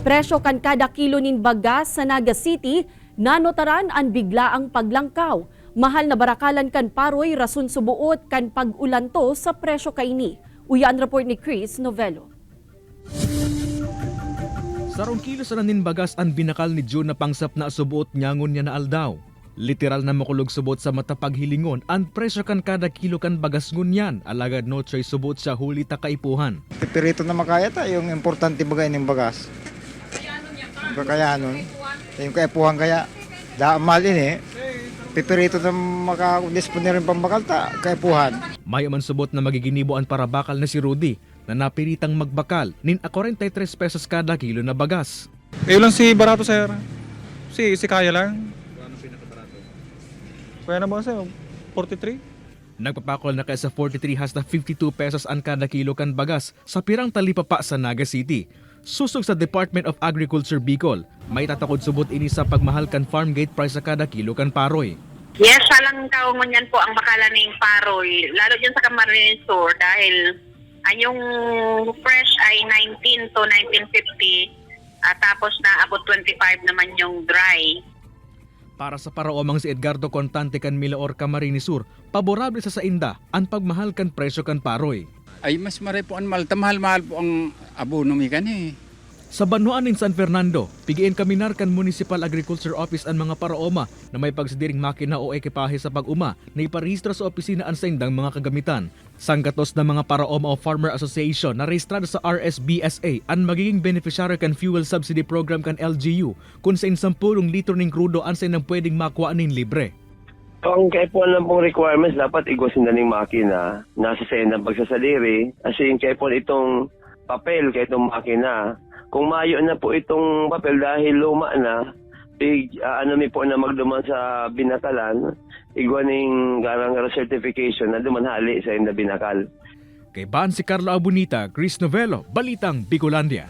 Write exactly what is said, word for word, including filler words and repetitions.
Presyo kan kada kilo nin bagas sa Naga City, nanotaran an biglaang paglangkaw. Mahal na barakalan kan paroy, rason suboot kan pag-ulanto sa presyo kaini. Uya an report ni Chris Novello. Sarong kilo sana nin bagas an binakal ni June na pangsapna suboot niya ngunyan na aldaw. Literal na makulog subot sa mata paghilingon an presyo kan kada kilo kan bagas ngunyan, alagad no choice subot siya huli ta kaipuhan. Pipirito na makaya ta, yung importante baga ining bagas. Kakayanon. Yung kaipuhan kaya, da, mahal ini. Pipirito na makakondisponer yung pambakal ta, kaipuhan. Mayo man subot na magiginibo an parabakal na si Rudy, na napiritang magbakal nin a kwarenta y tres pesos kada kilo na bagas. Iyo lang si barato, sir. Si, si kaya lang. Ano pinakabarato? Kaya na ba, sir? Forty-three? Nagpapakol na kaya sa forty-three hasta fifty-two pesos an kada kilo kan bagas sa pirang talipapa sa Naga City. Susog sa Department of Agriculture Bicol, may tatakod subot ini sa pagmahal kan farm gate price sa kada kilo kan paroy. Yes, salang tawo ngunyan po ang bakalan ning paroy, lalo dyan sa Camarines Sur, dahil ang yung fresh ay nineteen to nineteen fifty, at tapos naabot twenty-five naman yung dry. Para sa paraomang si Edgardo Contante kan Milaor, Camarines Sur, paborable sa sainda an pagmahal kan presyo kan paroy. Ay, mas maray po an mahal, ta mahal-mahal po ang abono mi kan, eh. Sa banwaan nin San Fernando, pig-iinkaminar kan Municipal Agriculture Office an mga paraoma na may pagsadiring makina o ekipahe sa pag-oma na iparehistro sa opisina an saindang mga kagamitan. Sanggatos na mga paraoma o farmer association na rehistrado sa R S B S A an magiging benepisyaryo kan fuel subsidy program kan L G U, kun sain sampulong litro nin krudo an saindang pwedeng makua nin libre. Ang kaipuhan lang pong requirements, dapat igwa sinda ning makina, nasa saindang pagsasadiri, as in, kaipuhan itong papel, kaya itong makina. Kung mayo na po itong papel dahil luma na, ig-, ah, ano mi po na magduman sa binakalan, igwa ning garang certification na duman hali sa inda binakal. Kaibahan si Carlo Abunita, Chris Novello, Balitang Bicolandia.